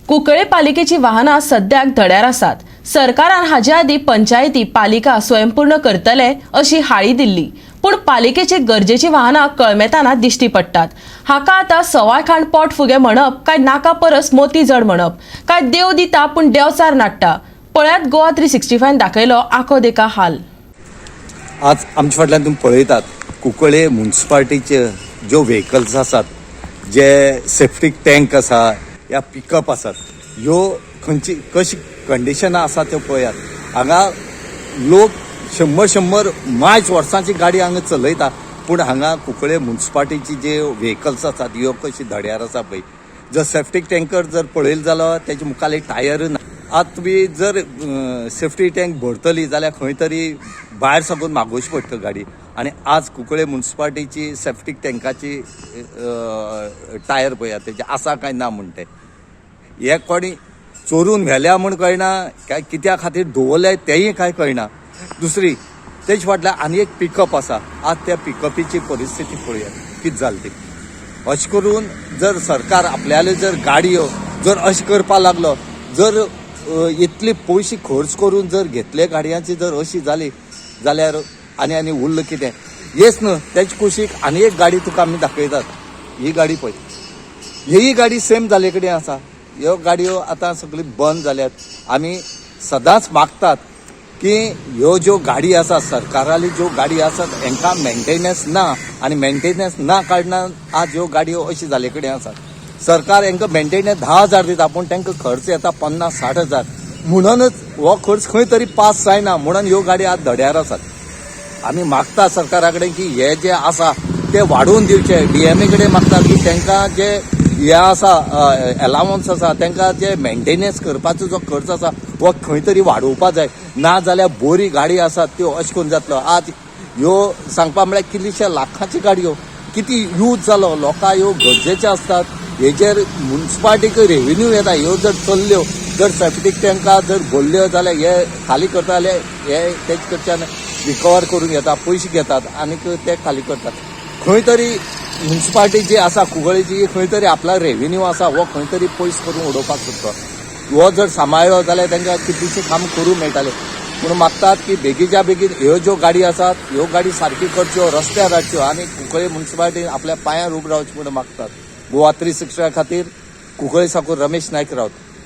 कुंकळे पालिकेची वाहनां सद्याक धड्यार आसात. सरकारान हाचे आदीं पंचायती पालिका स्वयंपूर्ण करतले अशी हाळी दिल्ली, पूण पालिकेची गरजेची वाहनां कळमेताना दिश्टी पडटात. हाका आतां सवाय खाण पोट फुगे म्हणप काय नाका परस मोती जड म्हणप, काय देव दिता पूण देंवचार नाडटा? पळयात, गोवा 365 दाखयलो आखो देखा हाल. आज आमच्या फाटल्यान तुमी पळयतात, कुंकळे मुन्सिपाल्टीचे ज्यो व्हेकल्स आसात, जे सेफ्टीक टँक आसा या पिकअप आसात, ह्यो खंयची कशी कंडिशनां आसा त्यो पळयात. हांगा लोक शंबर शंबर मायज वर्सांची गाडी हांगा चलयता, पूण हांगा कुंकळे मुन्सिपाल्टीची जे व्हेकल्स आसात, ह्यो कशी धड्यार आसा पळय. जर सेफ्टीक टँकर जर पळयले जाल्यार तेजे मुखार एक टायर ना. आतां तुमी जर सेफ्टी टँक भरतली जाल्यार खंय तरी भायर साकून मागोवची पडटा गाडी. आनी आज कुंकळे मुन्सिपाल्टीची सेफ्टीक टँकाची टायर पळयात, तेजे आसा काय ना म्हण. ते हे कोणी चोरून व्हेल्या म्हूण कळना, काय कित्या खातीर दवरले तेंय कांय कळना. दुसरी, तेज फाटल्यान आनी एक पिकअप आसा. आज त्या पिकअपीची परिस्थिती पळयात कितें जाली ती. अशें करून जर सरकार आपल्याले जर गाडयो जर अशें करपाक लागलो, जर इतले पयशे खर्च करून जर घेतले गाडयांची जर अशी जाली जाल्यार आनी आनी उरलें कितें? हेच न्हू, तेचे कुशीक आनी एक गाडी तुका आमी दाखयतात. ही गाडी पळय, ही गाडी सेम जाले कडेन आसा. ह्यो गाडयो आतां सगळी बंद जाल्यात. आमी सदांच मागतात की ह्यो ज्यो गाडी आसा, सरकाराली ज्यो गाडी आसात, हांकां मेंटेनन्स ना आनी मेंटेनन्स ना कारणान आज ह्यो गाडयो अशी जाले कडेन आसात. सरकार हांकां मेंटेनन्स 10,000 दिता, पूण तांकां खर्च येता 50-60 हजार. म्हणूनच हो खर्च खंय तरी पास जायना, म्हणून ह्यो गाडी आज धड्यार आसात. आमी मागता सरकारा कडेन की हे जे आसा ते वाडोवन दिवचे. डीएमए कडेन मागता की तांकां जे हे आसा, एलावन्स आसा, तांकां जे मेंटेनन्स करपाचो जो खर्च आसा हो खंय तरी वाडोवपा जाय. ना जाल्यार बरी गाडी आसा त्यो अशें करून जातलो. आज ह्यो सांगपा म्हळ्यार कितलीश्या लाखांची गाडयो किती यूज जालो. लोकांक ह्यो गरजेच्यो आसतात. हेजेर मुन्सिपाल्टीक रेव्हेन्यू येता. ह्यो जर चल्ल्यो, जर सेफ्टीक टँका जर भरल्यो जाल्यार, हे खाली करता जाल्यार हे तेजे कडच्यान रिकवर करून घेता, पयशे घेतात आनीक ते खाली करतात. खंय तरी मुन्सिपाल्टी जी आसा कुंकळीची, खंय तरी आपला रेव्हेन्यू आसा हो खंय तरी पयस करून उडोवपाक सोदता. हो जर सांबाळ्ळो जाल्यार तांकां कितलीशीं कामां करूंक मेळटाले. म्हणून मागतात की बेगीच्या बेगीन ह्यो ज्यो गाडी आसात, ह्यो गाडी सारकी करच्यो, रस्त्यार हाडच्यो आनी कुंकळी मुन्सिपाल्टीन आपल्या पांयार उबो रावचें म्हणून मागतात. गोवा 360 खातीर कुंकळी साकून रमेश नायक रावत.